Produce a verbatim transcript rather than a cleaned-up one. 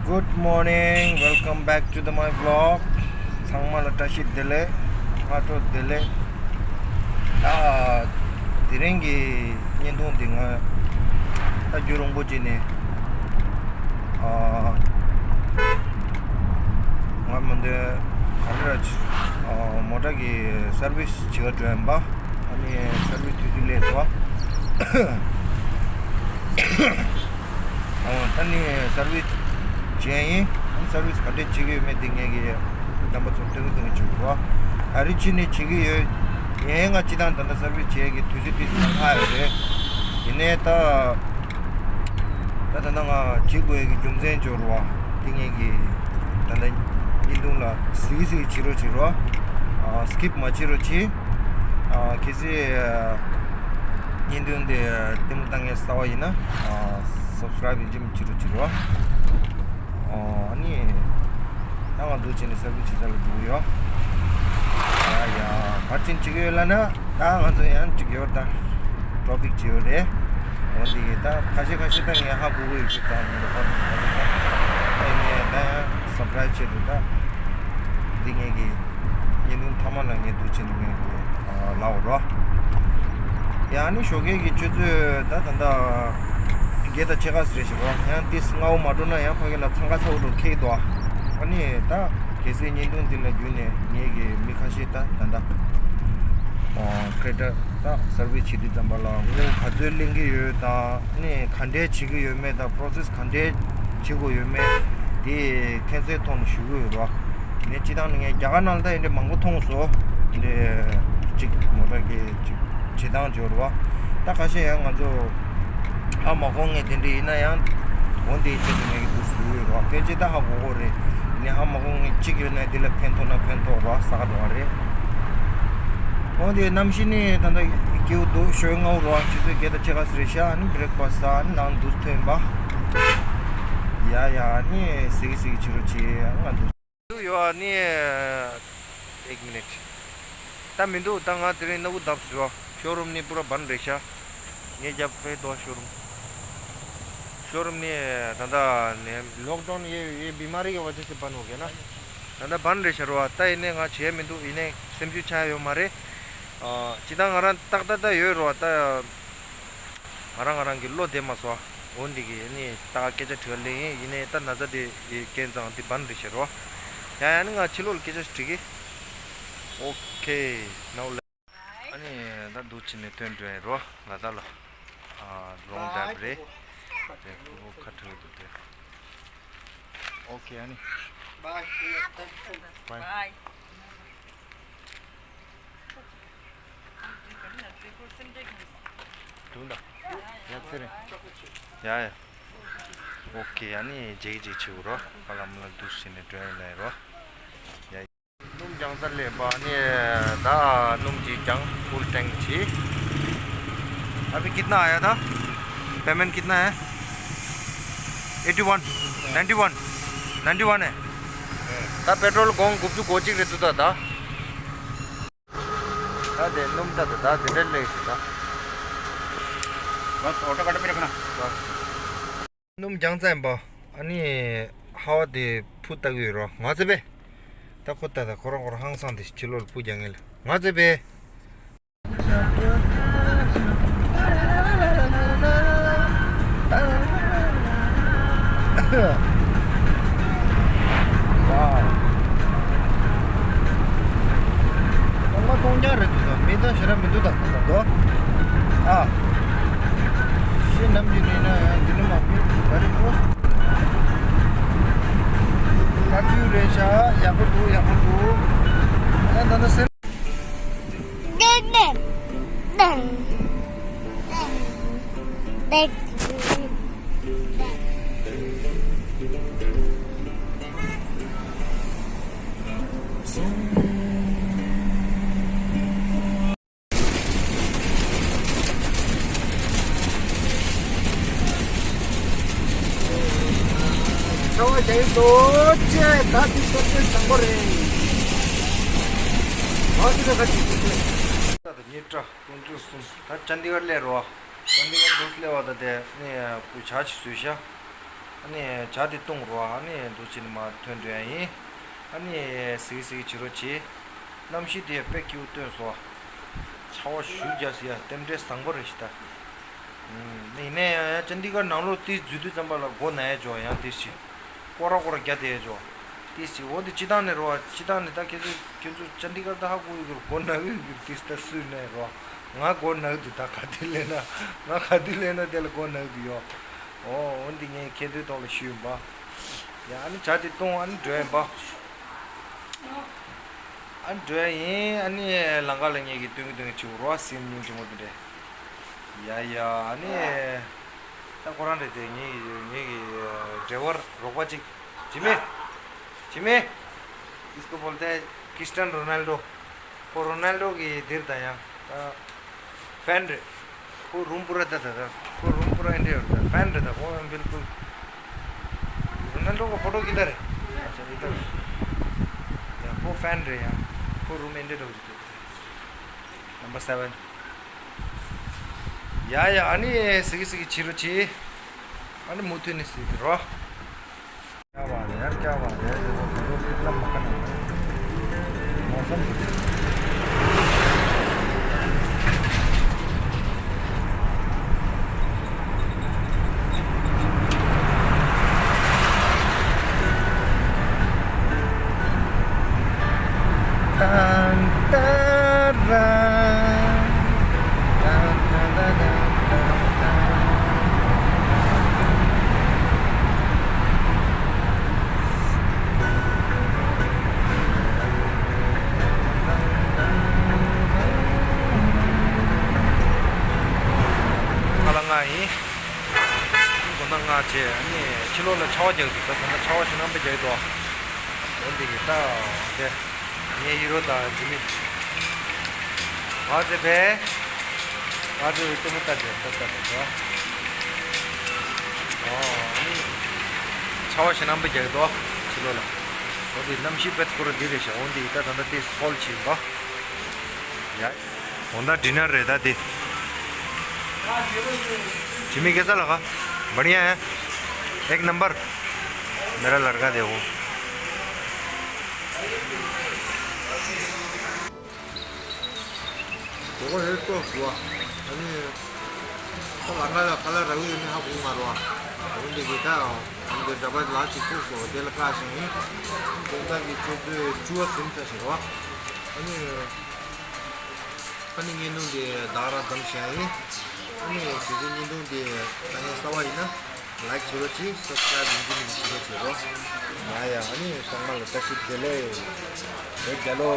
Good morning, welcome back to the my vlog. ཚང་མ་ལ་བཀྲ་ཤིས་བདེ་ལེགས། སྔ་དྲོ་བདེ་ལེགས། ད་དེ་རིང་གི་བརྙན་ཐུང་འདི་ང་ད་རྒྱུན་རིང་པོ་ཅིག་ནས་ཨ་ང་མི་འདོད་ག་རེ་ར་ཨ་མོ་ཊ་གི་སར་བིས་བྱེད་ག་འགྲོ་ཡིན་པ། ཨ་ནི་སར་བིས་དུས་ཚོད་སླེབས་སོང་། ཨོ། ད་ནི་སར་བིས་བྱས་ཡིན། ཨ་ནི་སར་བིས་ག་འདྲས་བྱེད་ཀྱི་ཡོད་མེད་དེ་ངས་ཀྱི་རྣམ་པ་ཚོར་སྟོན་གི་སྟོན་གི་བྱེད་དགོས། ཨ་རི་ཕྱི་ནས་བྱེད་ཀྱི་ཡོད། ངས་ང་སྤྱི་བཏང་ད་ལྟ་སར་བིས་བྱས་ཀྱི་དུས་ཚོད་ཏིས་མ་ལྷག་ཡོད་རེད། ཡིན་ནའི་ད་ད་ད་ང་བྱེད་དགོས་ཀྱི་རྒྱུ་མཚན་འབྱོར་བ་དེ་ངས་ཀྱི་ད་ལྟ་བརྙན་ཐུང་ལ་གཟིགས་གཟིགས་བྱེད་རོགས་བྱེད་རོགས། ཨ་སི་ཀིབ་མ་བྱེད་རོགས་བྱེད། ཨ་གལ་སྲིད་བརྙན་ཐུང་དེ་ལྟད་མོ་ལྟ་མཁན་གསར་པ་ཡིན་ན་ཨ་སབ་སི་ཀ་རབ་ཡིན་གཅིག་མིན་གཅིག་རོགས་བྱེད་རོགས། ཨོ་ཨ་ནི་ད་ང་འདུག་བྱས་ནས་སར་བིས་བྱེད་ས་ལ་འགྲོ་གི་ཡོད། ཡ་ཡ་ག་རེ་བྱེད་ཀྱི་ཡོད་ལབ་ན་ད་ང་ཚོ་ཡང་གཅིག་ཡོད་ད་ཊོ་པིག་ཅིག་ཡོད་རེད། འོ་འདི་གི་ད་ཁ་ཤས་ཁ་ཤས་ད་ངས་ཧ་གོ་གི་ཡོད་ཅིག་ད་ངས་ཧ་གོ་གི་ད་ཨེ་ནས་ད་ཡང་སབ་སི་ཀ་རབ་བྱས་འདུག་ད་འདི་ངས་གི་བརྙན་ཐུང་མཐའ་མ་ལ་ངས་འདུག་བྱས་ནས་ངས་གི་ལབ་རོགས། ཡང་ནི་ཞོགས་ཀས་ཀྱི་ཆུ་ཚོད་ད་ད་ད་བརྒྱད་དང་ཕྱེད་ཀ་ཟེར་ཞིག་རོགས། ཡང་ཏིས་སྔ་བོ་མ་འགྲོ་ན་ཡང་ཕ་གི་ལ་འཚང་ཁ་ཚ་བོ་འགྲོ་ཁེག་འདུག་ཨ་ནི་ད་གལ་སྲིད་བརྙན་ཐུང་འདི་ལ་བརྒྱུད་ནས་ངས་ཀྱི་མི་ཁ་ཤས་ད་ད་ད་ཁྲེ་ཌར་ད་སར་བིས་བྱེད་དུས་ཙམ་པ་ལ་དངུལ་ག་ཚོད་ལེན་གྱི་ཡོད་དང་ནི་ག་འདྲས་བྱེད་ཀྱི་ཡོད་མེད་དང་པོ་རོ་སེ་སི་ག་འདྲས་བྱེད་དགོས་ཡོད་མེད་དེ་ཁྱེད་ཚོའི་ཐོག་ནས་ཞུ་གི་ཡོད་རོགས། ངས་སྤྱི་བཏང་ནས་ངས་རྒྱ་གར་ནང་ལ་ད་ཡིན་འདྲ་མང་པོ་མཐོང་སོང་། འདི་གཅིག་མོ་ཊ་གི་གཅིག་བྱེད་སྟངས་འབྱོར་བ། ད་ཁ་ཤས་ཡང་ང་ཚོ་ཧ་མ་གོ་མཁན་དེ་འདྲ་ཡིན་ན་ཡང་འོ་འདི་ཆེད་དུ་ངས་ཀྱི་འདུག་ཟེར་གི་རོགས། ཕལ་ཆེར་ད་ཧ་གོ་གོ་རེད། ནི་ཧ་མ་གོ་མཁན་གཅིག་ཡོད་ན་དེ་ལ་ཕན་ཐོགས་ན་ཕན་ཐོགས་རོགས་ས་ག་འགྲོ་བ་རེད། འོ་འདི་གནམ་གཤིས་ནི་ད་ལྟ་སྐྱིད་པོ་འདུག་ཞོགས་སྔ་པོ་རོགས་ཆུ་ཚོད་བརྒྱད་དང་ཕྱེད་ཀ་ཟེར་ཤག་ནི་བྷི་རེག་ཕ་སི་ཨ་ནི་ནང་འདུག་ཐོན་པ། ཡ་ཡ་ནི་ཟིག་ཟིག་བྱེད་རོགས་བྱེད་ང་འདུག་འདུག་ཡོད་ཨ་ནི། ཨེག་མི་ནིཊ། ད་མི་འདུག་ད་ང་དེ་རིང་སྣ་བུག་བརྡབས་སོང་། ཤོ་རུམ་ནི་པུ་ར་བན་རེད་ཤག་ངས་རྒྱབ་པའི་དོ་ཤོ་རུམ། ཤོ་རུམ་ནི་ད་ལྟ་ནས་ལོག་ཌའུན་ཡེ་ཡེ་བི་མ་རི་གི་བ་ཇ་སེ་བན་ཧོ་གེ་ན། ད་ལྟ་བན་རེད་ཤག་རོ་བ། ད་ཡིན་ནའི་ང་བྱས་མི་འདུག་ཡིན་ནའི་སེམས་ཤུགས་ཆག་ཡོད་མ་རེད། ཨ་ཅི་ད་ང་རང་ཏག་ཏག་ཏག་ཡོད་རོ་བ་ད། ང་རང་ང་རང་གི་བློ་བདེ་མ་སོང་། འོ་འདི་གི་ནི་ད་སྐད་ཆ་དྲི་བ་ལེན་ཡིན་ཡིན་ནའི་ད་ན་ཚ་དེ་ཡི་རྐྱེན་ཙང་འདི་བན་རེད་ཤག་རོ། ཡ་ཡ་ནི་ང་ཕྱི་ལོགས་ལ་སྐད་ཆ་ཞིག་དྲི་གི། ཨོ་ཁེ། ནའོ་ལེ། ཨ་ནི་ད་འདུག་ཕྱི་ནས་ཐོན་འགྲོ་ཡིན་རོ་ང་ད་ལ། ཨ་རོང་འདབས་རེད། དེ་ཁོ་ཁ་ཁྲིག་འདུག་དེ། ཨོ་ཁེ་ཨ་ནི། Bye. Bye. དུང་ད། ཡ་ཚེ་རིང་། ཡ་ཡ། ཨོ་ཁེ་ཨ་ནི་ཇེ་ཇེ་ཆེ་བོ་རོ། ཧ་ལམ་ལ་འདུག་ཕྱི་ནས་འགྲོ་ཡིན་ལ་རོ། ཡ། སྣུམ་རྒྱང་ས་ལས་པ་ནི་ད་སྣུམ་གྱི་རྒྱང་ཕུལ་ཊེང་གི། अभी कितना आया था? पेमेंट कितना है? Eighty one. Ninety one. Ninety one है। ད་པེ་ཊོལ་སྒོང་དགུ་བཅུ་གོ་གཅིག་རེད་འདུག་ད་ད། ད་དེ་སྣུམ་ད་ད་ད་དེ་འདྲ་ལས་ཤིག་ད། बस ऑटो कट पे रखना। बस। སྣུམ་རྒྱང་ཙམ་པ། ཨ་ནི་ཧ་བ་དེ་ཕུ་ལྟ་གི་ཡོད་རོ། ང་ཚེ་བེ། ད་ཁོ་ལྟ་ད་ཁོ་རང་ཁོ་རང་ཧང་སང་དེ་ཕྱི་ལོགས་ལ་ཕུ་རྒྱག་ངེས་ལ། ང་ཚེ་བེ། ཡ། ཁོང་མ་གཏོང་རྒྱག་རེད་འདུག་ད། མི་ད་ཞེ་དྲག་མི་འདུག་ད་ཁོང་ད་དོ། ཨ། ཤེས་ནམ་གྱི་ནི་ན་ཡང་འདི་ནི་མ་བུ་ག་རེ་ཁོ། ཀ་ཕིའུ་རེད་ཤག་ཡག་པོ་འདུག་ཡག་པོ་འདུག་ཨ་ད་ན་སེམས། ཆར་པ་རྒྱག་གི་འདུག་ཅེས། ད་འདི་སྐབས་དེ་བཟང་པོ་རེད། མ་སུ་རེ་ཁ་ཅིག་འདུག་ཅེས། ད་ཉིས་ཀྲ་དགུ་བཅུ་གསུམ། ད་ཅན་དི་གར་སླེབས་རོ། ཅན་དི་གར་འདུག་སླེབས་པ་ད་དེ་ནས་བུ་ཇ་ཅིག་བཟོས་ཤག་ཨ་ནི་ཇ་དེ་བཏུང་རོགས། ཨ་ནི་འདུག་བྱས་ནས་མར་ཐོན་འགྲོ་ཡ་ཡིན། ཨ་ནི་གཟིགས་གཟིགས་བྱེད་རོགས་བྱེད། གནམ་གཤིས་དེ་དཔེ་སྐྱིད་པོ་སྟོན་སོང་། ཆར་པ་ཞེ་པོ་རྒྱག་སོང་ཡ། རྟེན་འབྲེལ་བཟང་པོ་རེད་ཤག་ད། ཨུམ། ཡིན་ནའི་ཡང་ཡང་ཅན་དི་གར་ནང་ལོགས་དེ་འཛུལ་དུས་ཙམ་པ་ལ་མགོ་ན་ཡ་ཅིག་ཡོད། ཡང་དེ་ཞིག་སྐོར་ར་སྐོར་ར་རྒྱག་བསྡད་ཡ་ཅིག་ཡོད། དེ་ཞིག་འོ་དེ་སྤྱིར་བཏང་ནས་རེད་པ། སྤྱིར་བཏང་ནས་ད་ཁྱེད་ཚོ་ཁྱེད་ཚོ་ཅན་དི་གར་ད་ཧ་གོ་ཡོད་ཀྱི་རེད། མགོ་ན་གི་ཡོད་ཀྱི་རེད། དེ་ད་སུས་ན་རེད་པ། ང་མགོ་ན་གི་འདུག་ད་ག་དུས་སླེབས་ན། ང་ག་དུས་སླེབས་ན་དེ་ལ་མགོ་ན་གི་འདུག་ཡོད། འོ་འོ་འདི་ངས་ཁྱེད་ཚོའི་ཐོག་ལ་ཞུས་ཡིན་པ། ཡ་ཨ་ནི་ཇ་དེ་བཏུང་། ཨ་ནི་འགྲོ་ཡིན་པ། ཨ་ནི་འགྲོ་ཡ་ཡིན། ཨ་ནི་ལམ་ཁ་ལ་ངེད་ཀྱིས་སྟོན་གི་སྟོན་གི་བྱེད་དགོས་རེད་པ། སིམ་སྙིང་རྗེ་མོ་དེ་འདྲས། ཡ་ཡ། ཨ་ནི་ད་ཁོ་རང་རེད་དེ། ངེད་ཀྱི་ངེད་ཀྱི་ཌ་རའི་ཝར་རོགས་པ་གཅིག་ཇི་མི། ཇི་མི། इसको बोलते हैं क्रिस्टियानो रोनाल्डो। ཁོ་རོ་ནལ་ཌོ་གི་འདིར་ད་ཡང་ད་ཧྥན་རེད། ཁོ་རུམ་པུ་ར་ད་ད་ད། ཁོ་རུམ་པུ་ར་ཨིན་ཌི་ཡ་ད་ཧྥན་རེད་ད། ཁོ་ཡང་བིལ་ཀུལ་རོ་ནལ་ཌོ་གི་ཕོ་ཊོ་གི་ད་རེད། ཨ་ཅག་གི་ད་རེད། ཡ་ཁོ་ཧྥན་རེད། ཡ་ཁོ་རུམ་ཨིན་ཌི་ཡ་ད་གི་ད། ནམ་བར་སེ་ཝན། ཡ་ཡ། ཨ་ནི་སི་གི་སི་གི་བྱེད་རོགས་བྱེད། ཨ་ནི་མུ་མཐུད་ནས་སི་གི་རོ། क्या बात है यार, क्या बात है। देखो, देखो, कितना मक्खन है। मौसम। ཏན་ཏན་ར། ཏན་ཏན་ཏན་ཏན་ཏན་ཏན། ཁ་ལག་མངགས་ཡིན། དགོང་དག་མངགས་བྱས། ཨ་ནི་ཕྱི་ལོགས་ལ་ཆར་པ་རྒྱག་འདུག་ད་ད་ལྟ་ཆར་པ་ཞེ་དྲག་པོ་རྒྱག་འདུག་འོ་འདི་གི་ད་དེ། ངའི་ཧི་རོ་དང་ཇི་མི། ཨ་ཙི་བས། ཨ་ཙི་བས་ལྟད་མོ་ལྟ་བྱས་ལྟ་ལྟ་བྱས་འགྲོ། ཨོ་ཨ་ནི། ཆར་པ་ཞེ་དྲག་པོ་རྒྱག་འདུག་ཕྱི་ལོགས་ལ། འོ་འདི་གནམ་གཤིས་དཔེ་ཁོ་རང་འདི་རེད་ཤག་འོ་འདི་ད་ད་ལྟ་དེ་ཧོལ་ཕྱིན་པ། ཡ། དགོང་དག་ཌི་ནར་རེད་ད་དེ། ཇི་མི་कैसा लगा? बढ़िया है। एक नंबर। मेरा लड़का देखो। ཁོ་ཧེ་ཏོ་སུ་བ། ཨ་ནི། ཁོ་ལ་ང་ལ་ཁ་ལག་རག་གི་ཡོད་མེད་ཧ་གོ་མ་རེད་པ། འོན་ཏེ་གི་ད། འོན་ཏེ་ད་པ་ལ་ཅིག་ཐུག་སོང་། དེ་ལ་བཀག་བཞིན་ཡིན། དེ་ད་གི་ཆུ་ཚོད་བཅུ་པ་ཟིན་ཚར་ཞིག་རེད་པ། ཨ་ནི། ཨ་ནི་བརྙན་ཐུང་དེ་ད་ག་རང་མཚམས་བཞག་ཡིན། ཨ་ནི་དེ་ཚོའི་བརྙན་ཐུང་དེ་ད་ངས་གསར་པ་ཡིན་ན། ལའིཀ་བྱེད་རོགས་གྱིས། སབ་སི་ཀ་རའིབ་ཡིན་གཅིག་མིན་གཅིག་བྱེད་རོགས་བྱེད་རོགས། ཡ་ཡ། ཨ་ནི་ཚང་མ་ལ་བཀྲ་ཤིས་བདེ་ལེགས། བོད་རྒྱལ་ལོ།